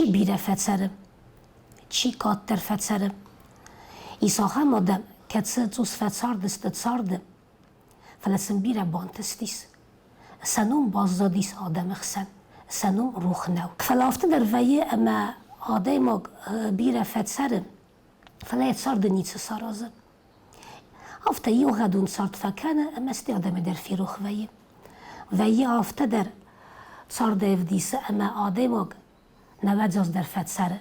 Чи бирӕ фӕцӕры, чи къаддӕр фӕцӕры. Ис ахӕм адӕм, кӕцы цъус фӕцардысты царды, фӕлӕ сын бирӕ бантыстис. Сӕ ном баззадис адӕмы хсӕн, сӕ ном рох нӕу. Фӕлӕ афтӕ дӕр вӕййы, ӕмӕ адӕймаг бирӕ фӕцӕры, фӕлӕ йӕ царды ницы саразы. Афтӕ иугъӕдон цард фӕкӕны ӕмӕ стӕй адӕмӕй дӕр ферох вӕййы. Вӕййы афтӕ дӕр цардӕй ӕвдисы ӕмӕ адӕймаг нӕуӕдзаз дӕр фӕцӕры.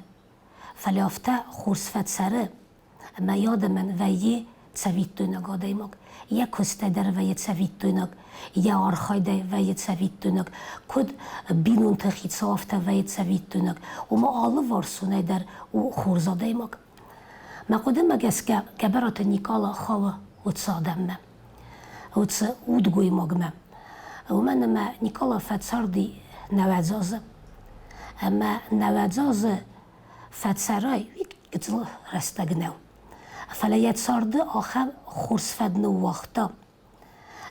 Фӕлӕ афтӕ хорз фӕцӕры, ӕмӕ йӕ адӕмӕн вӕййы цӕвиттойнаг адӕймаг. Йӕ куыстӕй дӕр вӕййы цӕвиттойнаг, йӕ архайдӕй вӕййы цӕвиттойнаг, куыд бинонты хицау, афтӕ вӕййы цӕвиттойнаг. Уымӕ алыварсонӕй дӕр у хорз адӕймаг. Мӕ хъуыдымӕ гӕсгӕ Гӕбӕраты Никъала хауы уыцы адӕммӕ, уыцы удгоймагмӕ. Уымӕн ӕмӕ Никъала фӕцарди 90 азы. Ӕмӕ 90 азы фӕцӕрай, уый гыццыл рӕстӕг нӕу. Фӕлӕ йӕ царды ахӕм хорз фӕд ныууагъта,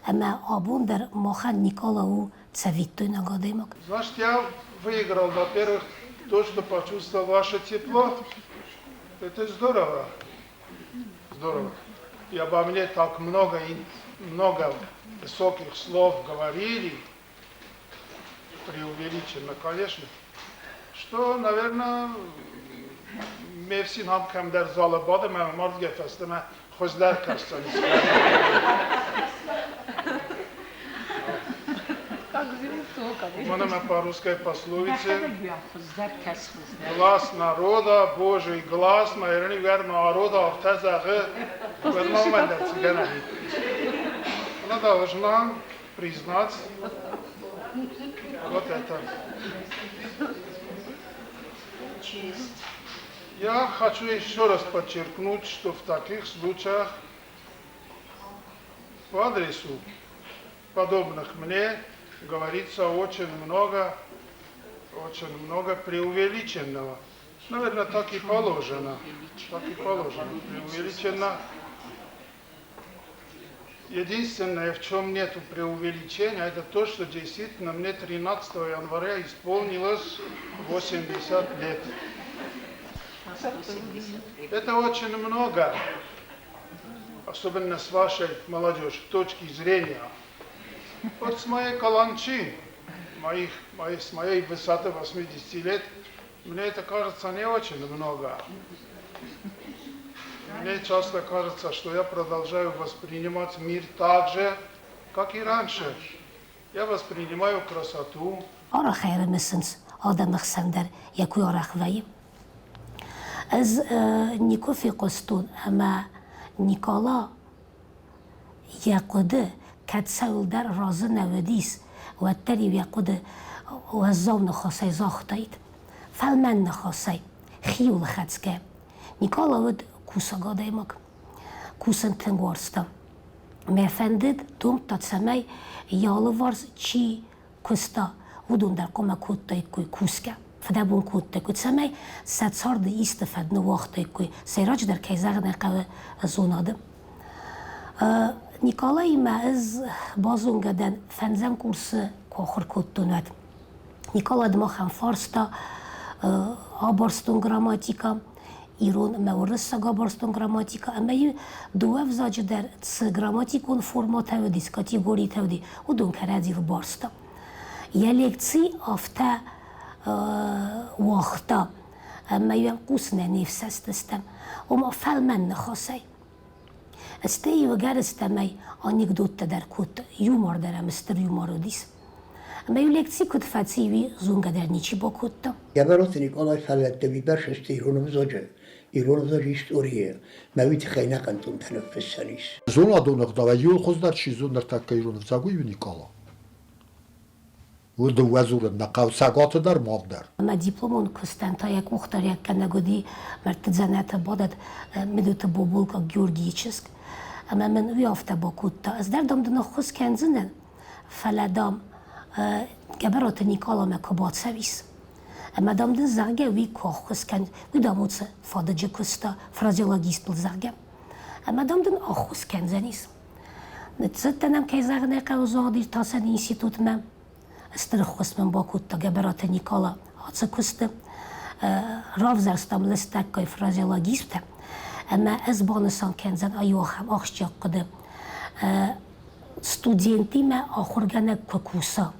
ӕмӕ абон дӕр махӕн Никъала у цӕвиттойнаг адӕймаг. Значит, я выиграл, во-первых, то, что почувствовал ваше тепло. Это здорово. Здорово. И обо мне так много, много высоких слов говорили, преувеличенно, конечно, что, наверное, ме фсин ам кӕмдӕр залы бады мӕ мардгӕ фӕстӕмӕ хуыздӕр кӕсдзӕнис. Уымӕн ӕмӕ по русской пословице глаз народа, Божий глаз, майрани народа афтӕ зӕгъы, уӕд ма уымӕн дӕр цы гӕнӕн и. Она должна признать вот это. Честь. Я хочу еще раз подчеркнуть, что в таких случаях по адресу подобных мне говорится очень много преувеличенного. Наверное, так и положено. Так и положено. Преувеличенно. Единственное, в чем нет преувеличения, это то, что действительно мне 13 января исполнилось 80 лет. Это очень много, особенно с вашей молодежи, точки зрения. Вот с моей каланчи, моих, моей, с моей высоты 80 лет, мне это кажется не очень много. Мне часто кажется, что я продолжаю воспринимать мир так же, как и раньше. Я воспринимаю красоту. Арӕх ӕрымысынц адӕмы хсӕн дӕр йӕ кой арӕх вӕййы. Ӕз никуы фехъуыстон ӕмӕ Никъала йӕ хъуыды кӕд цӕуылдӕр разы нӕ уыдис, уӕддӕр-иу йӕ хъуыды уӕззау ныхасӕй загътаид. Фӕлмӕн ныхасӕй, хиуылхӕцгӕ. Никъала уыд кусӕг адӕймаг. Кусын тынг уарзта. Мӕ фӕндыд, домдта, цӕмӕй йӕ алыварс чи куыста, уыдон дӕр хъуамӕ кодтаиккой кусгӕ, фыдӕбон кодтаиккой, цӕмӕй сӕ царды исты фӕд ныууагътаиккой, сӕйраджыдӕр, кӕй зӕгъын ӕй хъӕуы, зонады. Никъалаимӕ ӕз базонгӕ дӕн фӕндзӕм курсы куы ахуыр кодтон, уӕд. Никъала махӕн фарста абарстон грамматикӕ, ирон ӕмӕ уырыссаг абарстон грамматикӕ ӕмӕ дыууӕ ӕвзаджы дӕр цы грамматикон формӕтӕ уыди, цы категоритӕ уыди, уыдон кӕрӕдзийыл барста. Йӕ лекци афтӕ уагъта, ӕмӕ йӕм хъусынӕй не фсӕстыстӕм, ома фӕлмӕн ныхасӕй. Стӕй ӕгӕрыстӕмӕй анекдоттӕ дӕр кодта, юмор дӕр ӕм стыр юмор уыдис. Ӕмӕ-иу лекци куыд фӕци, уый зонгӕ дӕр ничи бакодта. Гӕбӕроты Никъалай фӕллӕдтӕ уыйбӕрц сты ирон ӕвзаджы, ирон ӕвзаджы историйы, мӕ уый тыххӕй ӕнӕхъӕн томтӕ ныффыссӕн ис. Зонадон ӕгъдауӕй иуыл хуыздӕр чи зоны ныртӕккӕ ирон ӕвзаг, уый у Никъала. Уый дыууӕ дзурын нӕ хъӕуы Цӕгаты дӕр, мах дӕр. Мӕ дипломон куыстӕн та йӕ къухдариуӕггӕнӕг уыди мӕрдты дзӕнӕты бадӕт Медойты Боболка Георгийы чызг. Ӕмӕ мын уый афтӕ бакодта, ӕз дӕр, дам, дын ӕххуыс кӕндзынӕн, фӕлӕ, дам, Гӕбӕраты Никъаламӕ куы бацӕуис. Ӕмӕ, дам, дын, зӕгъгӕ, уый куы ӕххуыс кӕн, уый, дам, уыцы фадыджы куыста фразеологистыл, зӕгъгӕ. Ӕмӕ, дам, дын ӕххуыс кӕндзӕнис. Ныццыдтӕн ӕм, кӕй зӕгъын ӕй хъӕуы, загъд-иртасӕн институтмӕ. Стыр ӕххуыс мын бакодта Гӕбӕраты Никъала ацы куысты. Равзӕрстам лыстӕггай фразеологизмтӕ, ӕмӕ ӕз банысан кӕндзӕн иу ахӕм ахсджиаг хъуыды. Студентимӕ ахуыргӕнӕг куы куса,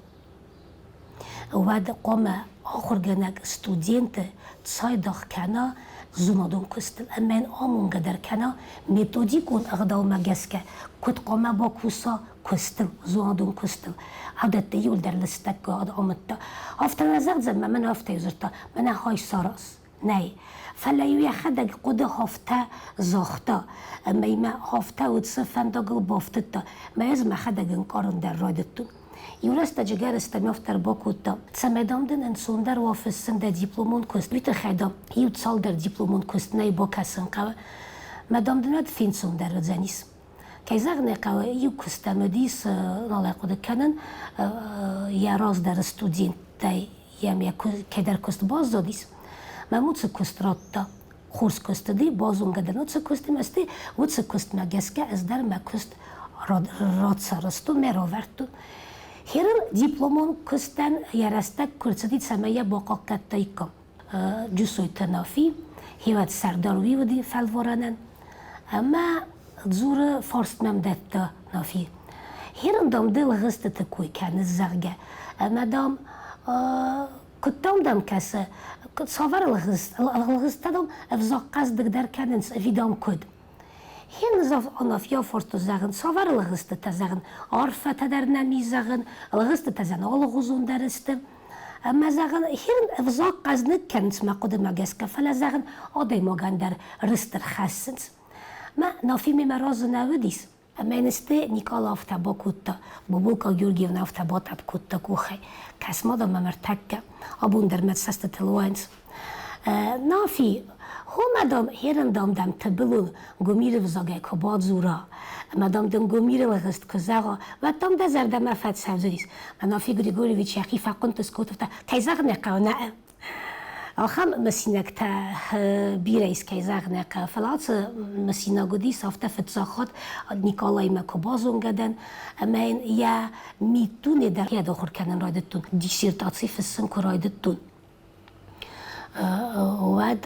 уӕд хъуамӕ ахуыргӕнӕг студенты цайдагъ кӕна зонадон куыстыл ӕмӕ йын амонгӕ дӕр кӕна методикон ӕгъдаумӕ гӕсгӕ, куыд хъуамӕ бакуса куыстыл, зонадон куыстыл. Адӕттӕ иуылдӕр лыстӕггай амыдта. Афтӕ нӕ зӕгъдзӕн, мӕ мӕн афтӕ дзырдта, мӕнӕ хай сараз. Нӕй. Фӕлӕ-иу йӕхӕдӕг хъуыды афтӕ загъта, ӕмӕ мӕ афтӕ уыцы фӕндагыл бафтыдта, мӕ ӕз мӕхӕдӕг ӕнкъарын дӕр райдыдтон. Иу рӕстӕджы гӕрзтӕ дӕр бакодта, цӕмӕй, дам, дын ӕнцондӕр уа фыссын дӕ дипломон куыст, уый тыххӕй, дам, иу цалдӕр дипломон куыст нӕй бакӕсын хъӕуы. Мӕ, дам, дын уӕд фенцондӕр уыдзӕнис. Кӕй зӕгъын ӕй хъӕуы, иу куыстӕн уыдис, нал ӕй хъуыды кӕнын, йӕ раздӕры студенттӕй йӕм йӕ кӕйдӕр куыст баззадис. Мӕм уыцы куыст радта. Хорз куыст уыди, базонгӕ дӕн уыцы куыстимӕ, стӕй уыцы куыстмӕ гӕсгӕ ӕз дӕр мӕ куыст рацарӕзтон, мӕ равӕрдтон. Херын дипломон куыстӕн йӕ рӕстӕг куы рцыди, цӕмӕй йӕ бахъахъхъӕдтаиккам. Джусойты Нафи, хевӕд сӕрдар уый уыди фӕлварӕнӕн, ӕмӕ дзуры фарст мӕм дӕтта Нафи. Херын, дам, ды лгъыстыты кой кӕныс, зӕгъгӕ, ӕмӕ, дам, куыд дам дӕм кӕсы, цавӕр лгъыстӕ, дам, ӕвзаг хъӕздыгдӕр кӕнынц ӕви, дам, куыд? Хенызов Анафья фырты зӕгъын, цавӕр лгъыстытӕ зӕгъын, арфӕтӕ дӕр нӕм и зӕгъын, лгъыстытӕ зӕгъын алыгъуызон дӕр сты. Ӕмӕ зӕгъын, хин ӕвзаг хъӕзныг кӕнынц мӕ хъуыдымӕ гӕсгӕ, фӕлӕ зӕгъын, адӕймагӕн дӕр рыст ӕрхӕссынц. Мӕ Нафи мемӕ разы нӕ уыдис. Ӕмӕ йын сты Никъала афтӕ бакодта, Бубулка Георгиевна афтӕ батъӕпп кодта къухӕй. Кӕс-ма дӕм мӕм ӕртӕккӕ, абон дӕр мӕ цӕстытыл уайынц. Нафи, хомӕ дам, херын дам дӕм Тыбылон гуымиры взагӕй куы бадзура, ӕмӕ дам дын гуымиры лгъыст куы зӕгъа, уӕд дам дӕ зӕрдӕмӕ фӕцӕудзӕнис. Нафи Григорьевич йӕхи фӕхъуынтъыз кодта, кӕй зӕгъын ӕй хъӕуы, нӕ. Ахӕм мысинӕгтӕ бирӕ ис, кӕй зӕгъын ӕй хъӕуы, фӕлӕ ацы мысинаг уыдис афтӕ фыццаг хатт Николаимӕ куы базонгӕ дӕн, ӕмӕ йын йӕ миддуне дӕр хӕдахуыр кӕнын райдыдтон, диссертаци фыссын куы райдыдтон, уӕд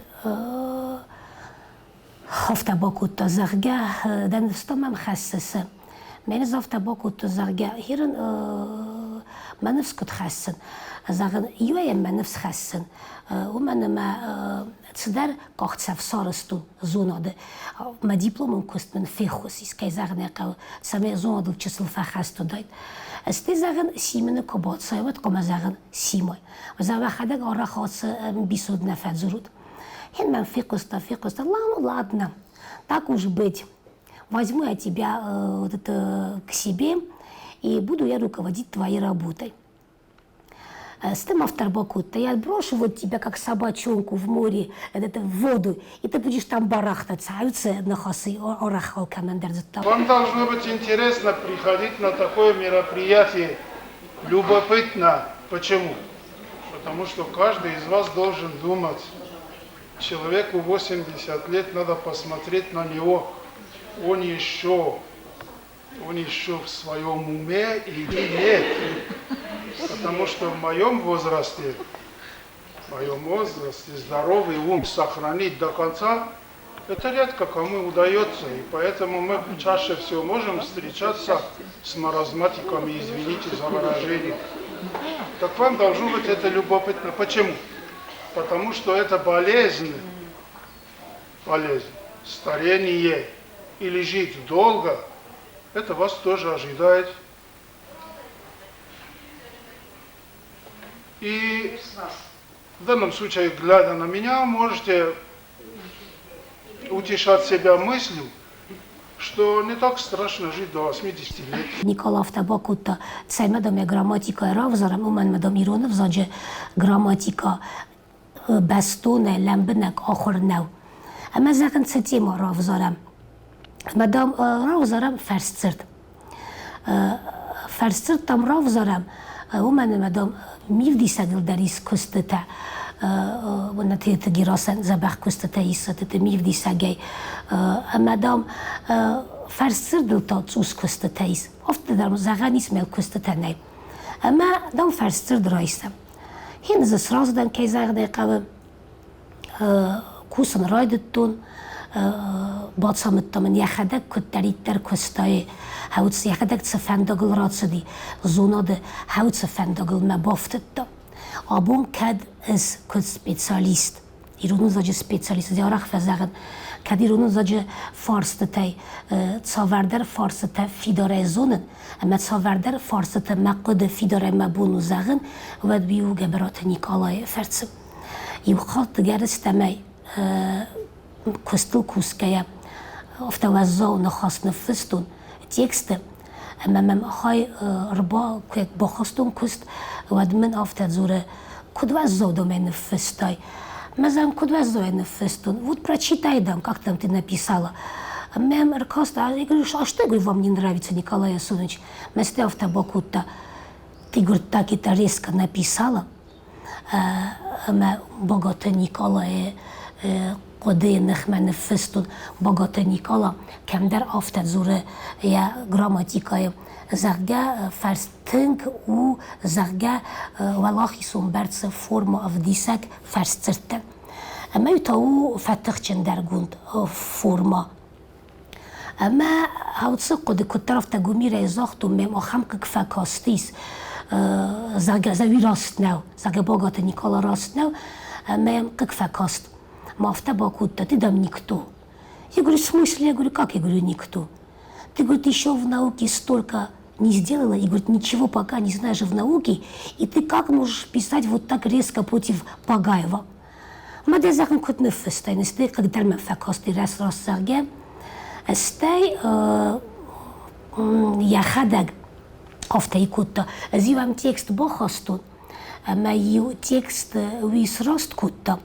афтӕ бакодта, зӕгъгӕ, дӕ ныфс та мӕм хӕссыс. Мӕ ныфс афтӕ бакодта, зӕгъгӕ, хирын мӕ ныфс куыд хӕссын. Зӕгъын, иуӕй мӕ ныфс хӕссын, уымӕн ӕмӕ цыдӕр къахдзӕф сарӕзтон зонады. Мӕ дипломон куыст мын феххуыс ис, кӕй зӕгъын ӕй хъӕуы, цӕмӕй зонадыл чысыл фӕхӕст уыдаид. Стӕй, зӕгъын, Симыны куы бацӕуай, уӕд хъуамӕ зӕгъын Симой. Уӕхӕдӕг арӕх ацы ӕмбисонд нӕ фӕдзурут. Хин мӕм фехъуыста, фехъуыста, ну ладно, так уж быть. Возьму я тебя вот это, к себе и буду я руководить твоей работой. С тем автор бакодта, я брошу вот тебя как собачонку в море, это, в воду, и ты будешь там барахтаться. А ныхасы арӕх алкӕмӕн дӕр дзырдта. Вам должно быть интересно приходить на такое мероприятие. Любопытно. Почему? Потому что каждый из вас должен думать. Человеку 80 лет надо посмотреть на него. Он еще в своем уме или нет. Потому что в моем возрасте здоровый ум сохранить до конца, это редко кому удается. И поэтому мы чаще всего можем встречаться с маразматиками, извините за выражение. Так вам должно быть это любопытно. Почему? Потому что это болезнь, болезнь, старение или жить долго, это вас тоже ожидает. И в данном случае, глядя на меня, можете утешать себя мыслью, что не так страшно жить до 80 лет. Никъала афтӕ бакодта, цӕй ма дам йӕ грамматикӕйы равзарӕм, уымӕн ӕмӕ дам ирон ӕвзаджы грамматикӕ бӕстонӕй лӕмбынӕг ахуыр нӕу. Ӕмӕ зӕгъын, цы тема равзарӕм? Ӕмӕ дам равзарӕм фӕрсдзырд. Фӕрсдзырд дам равзарӕм, уымӕн ӕмӕ дам мивдисӕгыл дӕр ис куыстытӕ. Уынӕты Герасӕн дзӕбӕх куыстытӕ ис мивдисӕгӕй. Ӕмӕ дам фӕрсдзырдыл та цъус куыстытӕ ис. Афтӕ дӕр зӕгъӕн ис, мӕ куыстытӕ нӕй. Ӕмӕ дам фӕрсдзырд райсӕм. Хин дзы сразы дӕн, кӕй зӕгъын ӕй хъӕуы. Кусын райдыдтон, бацамыдта мын йӕхӕдӕг куыддӕриддӕр куыстайы, хӕуц йӕхӕдӕг цы фӕндагыл рацыди, зонады хӕуцы фӕндагыл мӕ бафтыдта. Абон кӕд ӕз куыд специалист, ирон ӕвзаджы специалист, арӕх фӕзӕгъын, кӕд ирон ӕвзаджы фарстытӕй цавӕрдӕр фарстытӕ фидарӕй зонын, ӕмӕ цавӕрдӕр фарстытӕ мӕ хъуыды фидарӕй мӕ бон у зӕгъын, уӕд уый у Гӕбӕраты Никъалайы фӕрцы. Иу хатт гӕрыстӕмӕй куыстыл кусгӕйӕ, афтӕ уӕззау ныхас ныффыстон тексты, ӕмӕ мӕм хай ӕрба куы бахастон куыст, уӕд мын афтӕ дзуры, куыд уӕззау дӕм ныффыстай? Мӕ зӕгъын, куыд уӕззау ныффыстон? Вот прочитай, дам, как там ты написала. Мӕм ӕркаст, я говорю, а что, я говорю, вам не нравится, Николай Асонович? Мӕ афтӕ бакодта. Ты, говорит, так это резко написала, ӕмӕ Багаты Никъалайы хъуыдыйы ныхмӕ ныффыстон. Багаты Никъала кӕмдӕр афтӕ дзуры йӕ грамматикӕйы, зӕгъгӕ, фӕрст тынг у, зӕгъгӕ, уӕлахизон бӕрцы форма ӕвдисӕг фӕрсдзырдтӕ. Ӕмӕ та у фӕтыхджындӕргонд форма. Ӕмӕ ауцы хъуыды куыддӕр афтӕ гуымирӕй загътон, мӕм ахӕм хъыг фӕкастис, зӕгъгӕ, уый раст нӕу, зӕгъгӕ, Багаты Никъала раст нӕу, ӕмӕ йӕм хъыг фӕкаст. Ма афтӕ бакодта, ты дам никто. Я говорю, в смысле? Я говорю, как я говорю, никто? Ты, говорит, еще в науке столько не сделала, и, говорит, ничего пока не знаешь в науке, и ты как можешь писать вот так резко против Багаева? Ма дӕ зӕгъын куыд ныффыстай, стӕй хъыгдӕр мӕ фӕкасти раст зӕгъгӕ. Стӕй йӕхӕдӕг афтӕ кодта. Ӕз-иу ӕм текст бахастон, ӕмӕ-иу текст уый сраст кодта.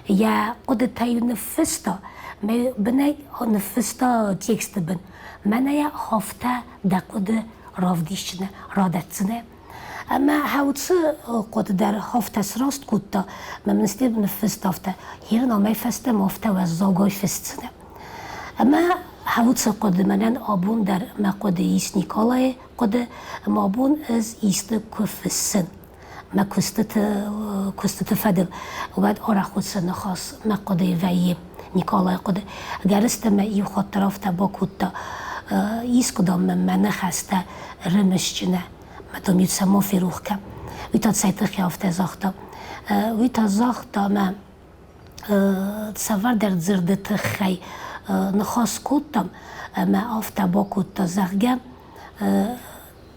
Йӕ хъуыдытӕ-иу ныффыста, мӕ бынӕй ныффыста тексты бын. Мӕнӕ йӕ афтӕ дӕ хъуыды равдисдзынӕ, радӕтдзынӕ. Ӕмӕ хӕуцы хъуыды дӕр афтӕ сраст кодта, мӕ мын ныффыста афтӕ, Ирын амӕй фӕстӕмӕ афтӕ уӕззаугай фысдзынӕ. Ӕмӕ хӕуцы хъуыды мӕнӕн абон дӕр мӕ хъуыды ис Николайы хъуыды, ӕмӕ абон ӕз исты куы фыссын мӕ куыстыты, куыстыты фӕдыл, уӕд арӕх уыцы ныхас мӕ хъуыдыйы вӕййы Николайы хъуыды. Ӕгӕрыстӕмӕй иу хатт дӕр афтӕ бакодта, искуыдӕм мӕм мӕ ныхӕстӕ рымысджынӕ, мӕ дам-иу сӕ ма ферох кӕн. Уый та цӕй тыххӕй афтӕ загъта? Уый та загъта, мӕ цавӕрдӕр дзырды тыххӕй ныхас кодтам ӕмӕ афтӕ бакодта, зӕгъгӕ,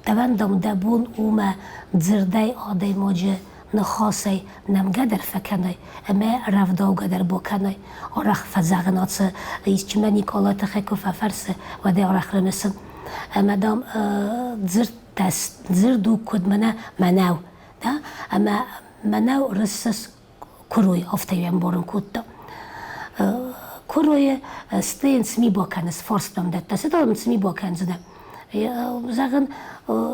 дӕуӕн, дам, дӕ бон у мӕ дзырдӕй адӕймаджы ныхасӕй нӕмгӕ дӕр фӕкӕнай ӕмӕ рӕвдаугӕ дӕр бакӕнай. Арӕх фӕзӕгъын ацы исчи мӕ Никъала тыххӕй куы фӕфӕрсы, уӕд ӕй арӕх рымысын. Ӕмӕ, дам, дзырдтӕ, дзырд у куыд мӕнӕ мӕнӕу, да? Ӕмӕ мӕнӕу рыссыс куырой, афтӕ йӕ ӕмбарын кодта. Куыройы стӕй йын цы ми бакӕныс, фарст дӕм дӕтта, цы дам цы ми бакӕндзынӕ? Зӕгъын,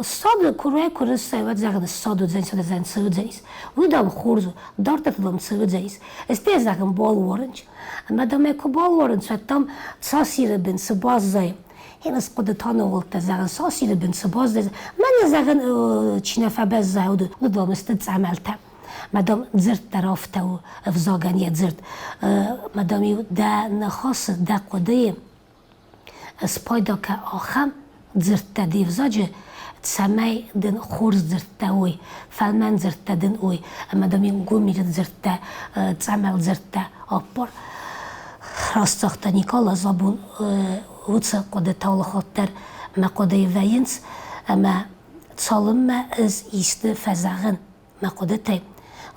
ссады куыройӕ куы рыссай, уӕд зӕгъын, ссад уыдзӕнис, уыдзӕн, цы уыдзӕнис. Уый дам хорз у, дарддӕр дам цы уыдзӕнис. Стӕй зӕгъын, балуарынч. Ӕмӕ дам ӕй куы балуарынц, уӕд дам сасиры бын цы баззайы, Хеныс хъуыдытӕ ныгъуылдтӕ, зӕгъын, сасиры бын цы баззайы. Мӕнӕ, зӕгъын, чи нӕ фӕбӕззайы, уыдон сты цъӕмӕлтӕ. Мадам, дзырд дӕр афтӕ у, ӕвзагӕн йӕ дзырд. Мадам-иу дӕ ныхасы, дӕ хъуыдыйы спайда кӕ ахӕм дзырдтӕ де взаджы, цӕмӕй дын хорз дзырдтӕ уой, фӕлмӕн дзырдтӕ дын уой, ӕмӕ дам-иу гуымиры дзырдтӕ, цъӕмӕл дзырдтӕ аппар. Раст загъта Никъала, абон уыцы хъуыдытӕ алыхатт дӕр мӕ хъуыдыйы вӕййынц, ӕмӕ цалынмӕ ӕз исты фӕзӕгъын мӕ хъуыдытӕй,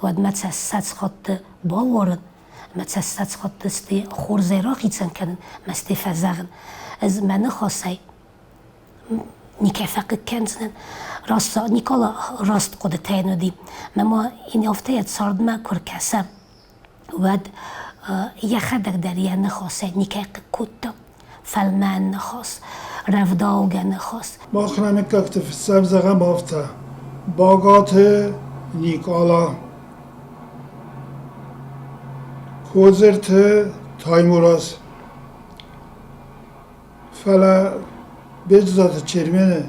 уӕдмӕ сӕ ссӕдз хатты балуарын, мӕ сӕ ссӕдз хатты стӕй хорзӕй рахицӕн кӕнын, мӕ стӕй фӕзӕгъын. Ӕз мӕ ныхасӕй никӕй фӕхъыг кӕндзынӕн. Раст Никъала раст хъуыдытӕ йын уыди. Мӕ ма йын афтӕ йӕ цардмӕ куы ркӕса, уӕд йӕхӕдӕг дӕр йӕ ныхасӕй никӕй хъыг кодта. Фӕлмӕн ныхас, рӕвдаугӕ ныхас. Мах нӕ мыггӕгты фыццаг зӕгъӕм афтӕ: Багаты Никъала, Кодзырты Таймураз. Фӕлӕ Беджызаты Чермены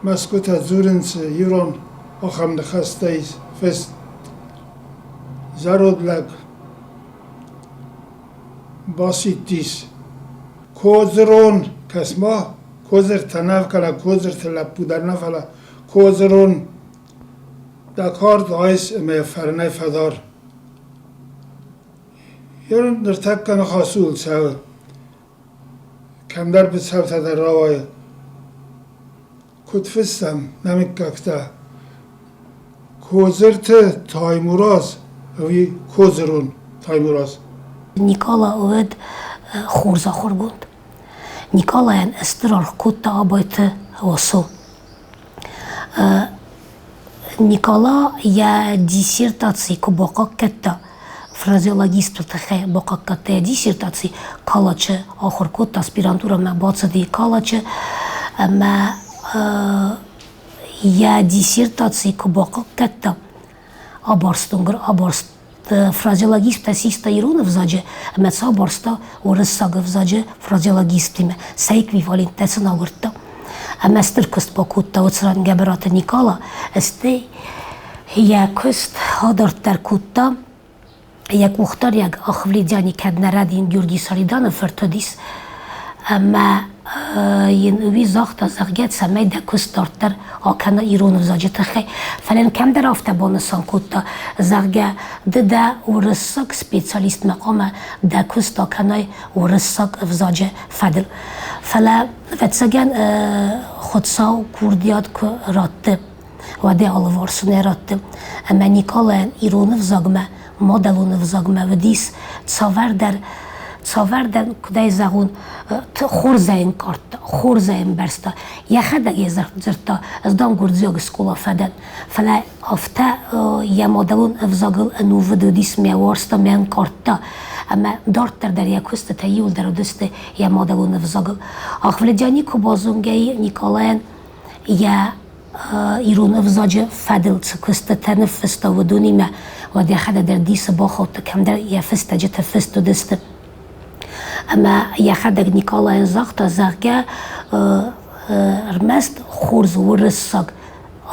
мӕсгуытӕ дзурынц ирон ахӕм ныхӕстӕй фыст. Зӕронд лӕг. Басидтис. Кодзырон, кӕс-ма, Кодзыртӕ нӕ, фӕлӕ Кодзырты лӕппу дӕр нӕ, фӕлӕ Кодзырон, дӕ кард айс ӕмӕ йӕ фӕрнӕй фӕдар. Ныртӕккӕ ныхас ууыл цӕуы. Кӕмдӕр быцӕутӕ дӕр рауайы. Куыд фыссӕм нӕ мыггӕгтӕ? Кодзырты Таймураз ӕви Кодзырон Таймураз? Никъала уыд хорз ахуыргонд. Никъалайӕн стыр аргъ кодта Абайты Васо. Никъала йӕ диссертаци куы бахъахъхъӕдта, фразеологисты тыххӕй бахъахъхъӕдта йӕ диссертаци, Калачы ахуыр кодта, аспирантурӕмӕ бацыди Калачы ӕмӕ йӕ диссертаци куы бахъахъхъӕдта, абарстон абарст фразеологисттӕ систа ирон ӕвзаджы ӕмӕ сӕ абарста уырыссаг ӕвзаджы фразеологисттимӕ, сӕ эквиваленттӕ сын агуырдта. Ӕмӕ стыр куыст бакодта уыцы ран Гӕбӕраты Никъала, стӕй йӕ куыст адарддӕр кодта йӕ къухдарӕг Ахвледиани кӕд нӕ рӕдийын Георгий Сариданы фырт уыдис, ӕмӕ йын уый загъта, зӕгъгӕ, цӕмӕй дӕ куыст дарддӕр акӕна ирон ӕвзаджы тыххӕй. Фӕлӕ йын кӕмдӕр афтӕ банысан кодта, зӕгъгӕ, ды дӕ уырыссаг специалистмӕ хъуамӕ дӕ куыст акӕнай уырыссаг ӕвзаджы фӕдыл. Фӕлӕ, ӕвӕццӕгӕн, Хуыцау курдиат куы радты, уӕд ӕй алыварсонӕй радты. Ӕмӕ Никъалайӕн ирон ӕвзагмӕ, мадӕлон ӕвзагмӕ уыдис цавӕрдӕр, цавӕрдӕр, куыд ӕй зӕгъон, хорзӕй ӕнкъардта, хорзӕй ӕмбӕрста. Йӕхӕдӕг йӕ дзырдта, ӕз, дам, гуырдзиаг скъола фӕдӕн. Фӕлӕ афтӕ йӕ мадӕлон ӕвзагыл ӕнувыд уыдис, мӕ уарзта, мӕ ӕнкъардта. Ӕмӕ дарддӕр дӕр йӕ куыстытӕ иуылдӕр уыдысты йӕ мадӕлон ӕвзагыл. Ахвледиани куы базонгӕ и Никъалайӕн йӕ ирон ӕвзаджы фӕдыл цы куыстытӕ ныффыста, уыдонимӕ, уӕд йӕхӕдӕг дӕр дисы бахаудта, кӕмдӕр йӕ фыстӕджытӕ фыст уыдысты. Ӕмӕ йӕхӕдӕг Никъалайӕн загъта, зӕгъгӕ, ӕрмӕст хорз уырыссаг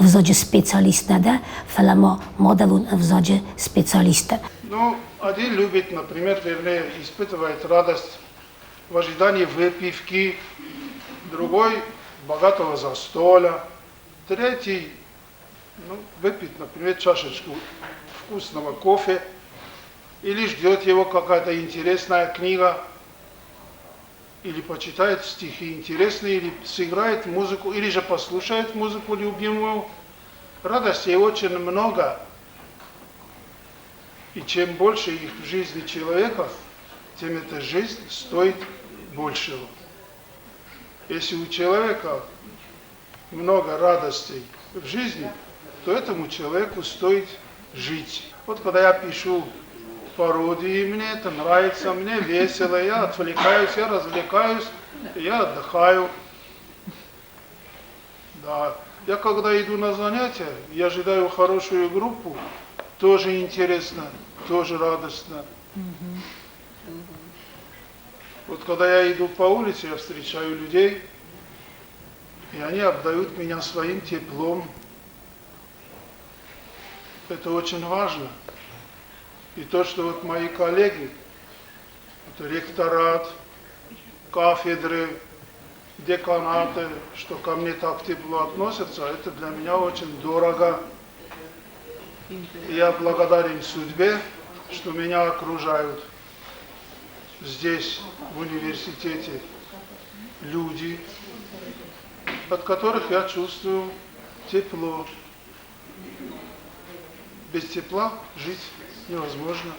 ӕвзаджы специалист нӕ дӕ, фӕлӕ ма мадӕлон ӕвзаджы специалист дӕ. Ну, один любит, например, вернее, испытывает радость в ожидании выпивки, другой богатого застолья, третий ну, выпить, например, чашечку вкусного кофе, или ждет его какая-то интересная книга, или почитает стихи интересные, или сыграет музыку, или же послушает музыку любимую. Радостей очень много. И чем больше их в жизни человека, тем эта жизнь стоит большего. Если у человека много радостей в жизни, то этому человеку стоит жить. Вот когда я пишу пародии, мне это нравится, мне весело, я отвлекаюсь, я развлекаюсь, я отдыхаю. Да. Я когда иду на занятия, я ожидаю хорошую группу, тоже интересно, тоже радостно. Вот когда я иду по улице, я встречаю людей, и они обдают меня своим теплом. Это очень важно. И то, что вот мои коллеги, это ректорат, кафедры, деканаты, что ко мне так тепло относятся, это для меня очень дорого. И я благодарен судьбе, что меня окружают здесь, в университете, люди, от которых я чувствую тепло. Без тепла жить невозможно.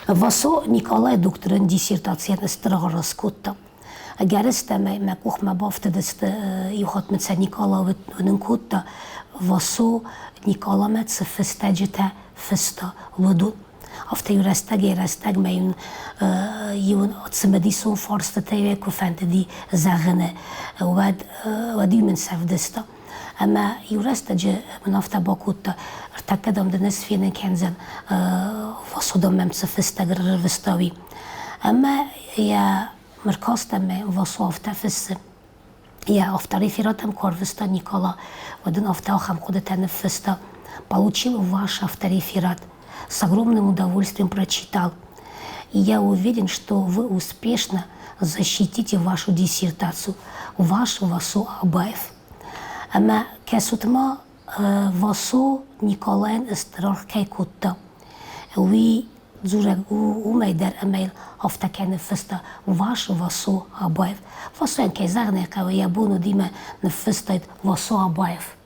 Васо Николай докторӕн диссертацийӕн стыр аргъ скодта. Ӕгӕрыстӕмӕй мӕ къухмӕ бафтыдысты, иухатт мын сӕ Никъала уынын кодта, Васо Никъаламӕ цы фыстӕджытӕ фыста, уыдон. Афтӕ-иу рӕстӕгӕй-рӕстӕгмӕ йын иу цымыдисон фарстытӕй куы фӕндыди зӕгъыны, уӕд уӕд-иу мын сӕвдыста. Ӕмӕ иу рӕстӕджы мын афтӕ бакодта, ӕртӕккӕ, дам, дын ӕз фенын кӕндзӕн, Васо, дам, мӕм цы фыстӕг ӕрырвыста, уый. Ӕмӕ йӕ ӕркаст ӕмӕ Васо афтӕ фыссы. Йӕ авторефератӕм куы ӕрвыста Никъала, уӕд ын афтӕ ахӕм хъуыдытӕ ныффыста: Получил ваш автореферат, с огромным удовольствием прочитал. И я уверен, что вы успешно защитите вашу диссертацию, ваш Васо Абаев. Ӕмӕ кӕсут-ма, Васо Николайӕн стыр аргъ кӕй кодта, уый дзурӕг у уымӕй дӕр, ӕмӕ йыл афтӕ кӕй ныффыста Ваш Васо Абаев. Васойӕн, кӕй зӕгъын ӕй хъӕуы, йӕ бон уыди мӕ ныффыстаид Васо Абаев.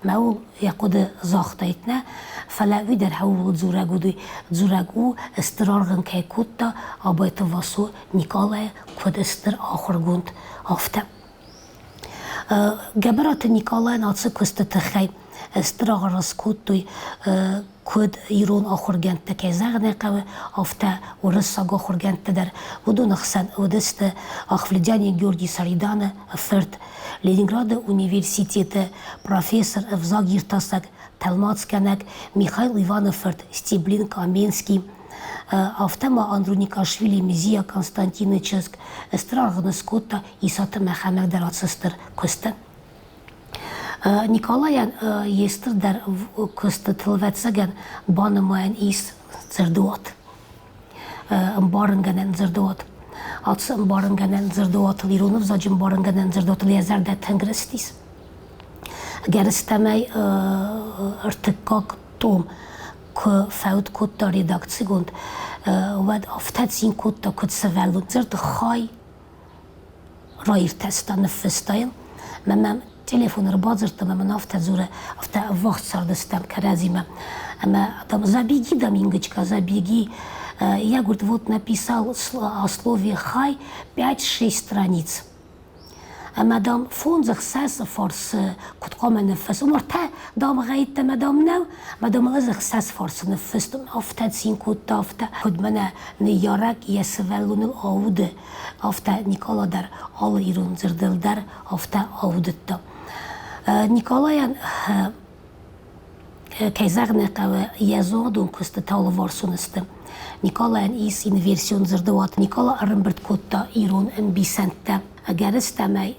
Мӕ ул йӕ хъуыды загътаид нӕ, фӕлӕ уый дӕр ууыл дзурӕг уыди, дзурӕг у, стыр аргъ ын кӕй кодта Абайты Васо Никъалайы куыд стыр ахуыргонд, афтӕ. Гӕбӕраты Никъалайӕн ацы куысты тыххӕй стыр аргъ скодтой куыд ирон ахуыргӕндтӕ, кӕй зӕгъын ӕй хъӕуы, афтӕ уырыссаг ахуыргӕндтӕ дӕр. Уыдоны хсӕн уыдысты Ахвледиани Георгий Сариданы фырт, Ленинграды университеты профессор, ӕвзагиртасӕг, тӕлмацгӕнӕг Михаил Иваны фырт Стеблин Каменский, афтӕ ма Андроникашвили Мзия Константины чызг стыр аргъ ын скодта Исаты Мӕхӕмӕг дӕр ацы стыр куысты. Николайӕн йе стырдӕр куыстытыл, ӕвӕццӕгӕн, банымайӕн ис дзырдуат. Ӕмбарынгӕнӕн дзырдуат. Ацы ӕмбарынгӕнӕн дзырдуатыл, ирон ӕвзаджы ӕмбарынгӕнӕн дзырдуатыл йӕ зӕрдӕ тынг рыстис. Ӕгӕрыстӕмӕй ӕртыккаг том куы фӕуд кодта редакцигонд, уӕд афтӕ цин кодта, куыд сывӕллон. Дзырд хай раиртӕста, ныффыста йыл. Мӕ мӕм телефон ӕрбадзырдта ӕмӕ мын афтӕ дзуры, афтӕ ӕввахс цардыстӕм кӕрӕдзимӕ. Ӕмӕ там забеги, дам, Ингочка, забеги. Я, говорит, вот написал о слове «хай» 5-6 страниц. Ӕмӕ, дам, фондз-ӕхсӕз фарсы куыд хъуамӕ ныффыссон, ӕртӕ дамгъӕйттӕ мӕ, дам, нӕу, ӕмӕ, дам, ӕз ӕхсӕз фарсы ныффыстон, афтӕ цин кодта, афтӕ. Куыд мӕнӕ ныййарӕг йӕ сывӕллоныл ауды, афтӕ Никъала дӕр алы ирон дзырдыл дӕр афтӕ аудыдта. Никъалайӕн кӕй зӕгъын ӕй хъӕуы, йӕ зонадон куыстытӕ алыварсон сты. Николайӕн ис инверсион дзырдуат. Никола ӕрӕмбырд кодта ирон ӕмбисӕндтӕ. Ӕгӕрыстӕмӕй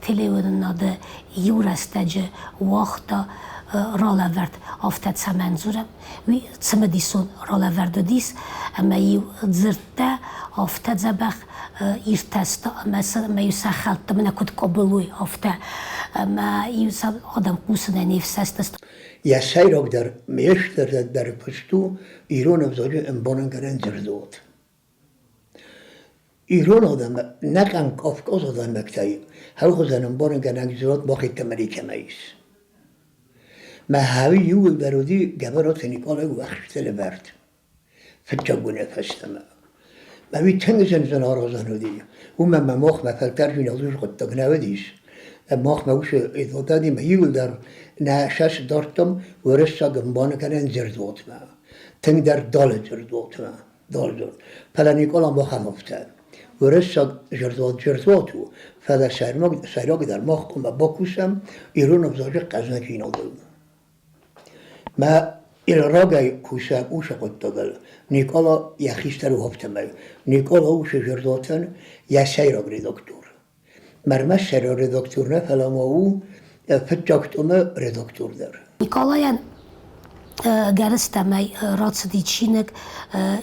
телеуынынады иу рӕстӕджы уагъта ралӕвӕрд афтӕ цӕмӕн дзурӕм, уый цымыдисон ралӕвӕрд уыдис ӕмӕ-иу дзырдтӕ афтӕ дзӕбӕх иртӕста ӕмӕ ӕмӕ-иу сӕ хӕлдта мӕнӕ куыд къуыбылой, афтӕ. Ӕмӕ-иу сӕ адӕм хъусынӕй не фсӕстысты. Йӕ сӕйрагдӕр ме стырдӕр куыст у ирон ӕвзаджы ӕмбарынгӕнӕн дзырдуат. Ирон адӕм ӕнӕхъӕн Кавказы адӕймӕгтӕй хӕлхуызӕн ӕмбарынгӕнӕг дзырдуат бахъидтӕмӕ никӕмӕ ис. Мӕ хауи иууылдӕр уыди Гӕбӕраты Никъалайы уӕхсты лӕвӕрд. Фыццаг бонӕй фӕстӕмӕ. Мӕ уый тынг зын аразӕн уыди. Уымӕн ӕмӕ махмӕ фӕлтӕрджын алы хъуыддаг нӕ уыдис. Махмӕ уыцы адӕмимӕ иууылдӕр нӕ сӕс дардтам уырыссаг ӕмбарынгӕнӕн дзырдуатмӕ. Тынгдӕр далы дзырдуатмӕ. Дарддӕр. Фӕлӕ Никъала Махановтӕ. Уырыссаг зӕрдуат зӕрдуат у, фӕлӕ сӕйрагдӕр мах хъуамӕ бакусӕм ирон ӕвзаджы хъӕздыгдзинадыл. Мӕ рагӕй кусӕг уыцы хъуыддагыл Никъала йӕ хистӕр у афтӕмӕй. Никъала уыцы зӕрдуатӕн йӕ сӕйраг редактор. Ӕрмӕст сӕйраг редактор нӕ, фӕлӕ ма у фыццаг томы редактор дӕр. Николайӕн гӕрыстӕмӕй рацыди чиныг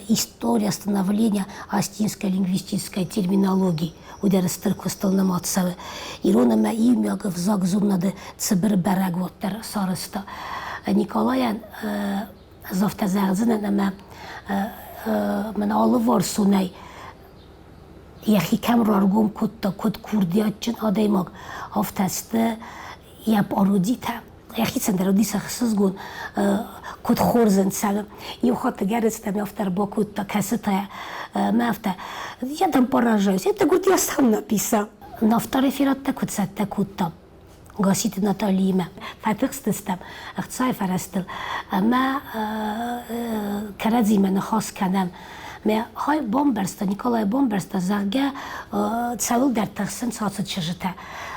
«История становления астинской лингвистической терминологии». Уый дӕр стыр куыстыл нымад цӕуы. Ирон ӕмӕ иумиаг ӕвзагзонынады цыбыр бӕрӕгуат дӕр сарӕзта. Николайӕн ӕз афтӕ зӕгъдзынӕн, ӕмӕ мын алыварсонӕй йӕхи кӕм раргом кодта, куыд курдиатджын адӕймаг, афтӕ сты йӕ пародитӕ. Йӕхицӕн дӕр уыдис ӕхсызгон, куыд хорз ын цӕры. Иу хатт гӕрӕцтӕм афтӕ ӕрбакодта, кӕцытӕ мӕ афтӕ, я там поражаюсь, это, говорит, я сам написал. Авторефераттӕ куыд цӕттӕ кодта Гаситы Наталиимӕ. Фӕтыхстыстӕм ӕхцайы фӕрӕзтыл ӕмӕ кӕрӕдзимӕ ныхас кӕнӕм. Мӕ хай бамбӕрста, Николай бамбӕрста, зӕгъгӕ, цӕуылдӕр тыхсынц ацы чызджытӕ.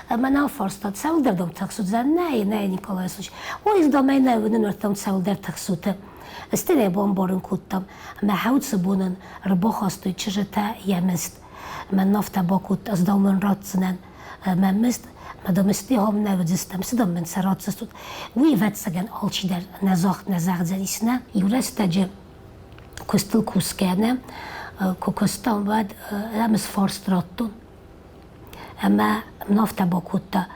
Ӕмӕ нал фарста, цӕуылдӕр дӕм тыхсут? Зӕгъ, нӕй, нӕй, Николай Васильевич. Ой, ӕз дам ӕй нӕ уынын, уӕртӕ цӕуылдӕр тыхсут. Стӕй йӕ бамбарын кодтам. Ӕмӕ хӕуцы бонӕн ӕрбахастой чызджытӕ йӕ мызд. Мӕн афтӕ бакодта, ӕз дӕу мын ратдзынӕн мӕ мызд, мӕ дам стихом нӕ уыдзыстӕм, цы дам мын сӕ ратдзыстут. Уый, ӕвӕццӕгӕн, алчидӕр нӕ загъд нӕ зӕгъдзӕнис, нӕ. Иу рӕстӕджы куыстыл кусгӕ нӕ. Куы куыстам, уӕд ӕм ӕз фарст радтон. Ӕмӕ мын афтӕ бакодта: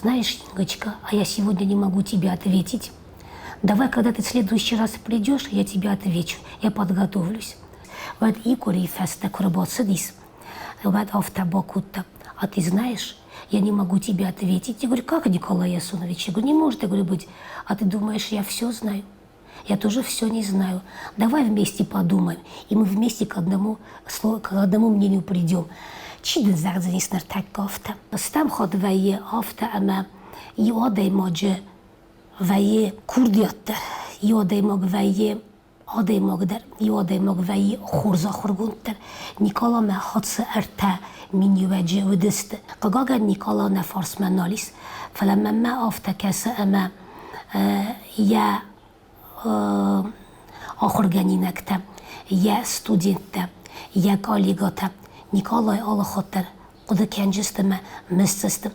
Знаешь, Ингочка, а я сегодня не могу тебе ответить. Давай, когда ты в следующий раз придешь, я тебе отвечу, я подготовлюсь. Уӕд Игорь фӕстӕ куы рбацыдис, уӕд афтӕ бакодта: А ты знаешь, я не могу тебе ответить. Я говорю, как, Николай Ясонович? Я говорю, не может, я говорю, быть. А ты думаешь, я все знаю? Я тоже все не знаю. Давай вместе подумаем, и мы вместе к одному мнению придем. Чи дын зӕгъдзӕнис ныртӕккӕ афтӕ? Стӕм хатт вӕййы афтӕ, ӕмӕ иу адӕймаджы вӕййы курдиат дӕр, иу адӕймаг вӕййы адӕймаг дӕр, иу адӕймаг вӕййы хорз ахуыргонд дӕр. Николамӕ хӕцы ӕртӕ миниуӕджы уыдысты. Хъыгагӕн, Никола нӕ фарсмӕ нал ис, фӕлӕ мӕнмӕ афтӕ кӕсы, ӕмӕ йӕ ахуыргӕнинӕгтӕ, йӕ студенттӕ, йӕ коллегӕтӕ Николай алы хатт дӕр хъуыды кӕнджысты мӕ мысдзысты.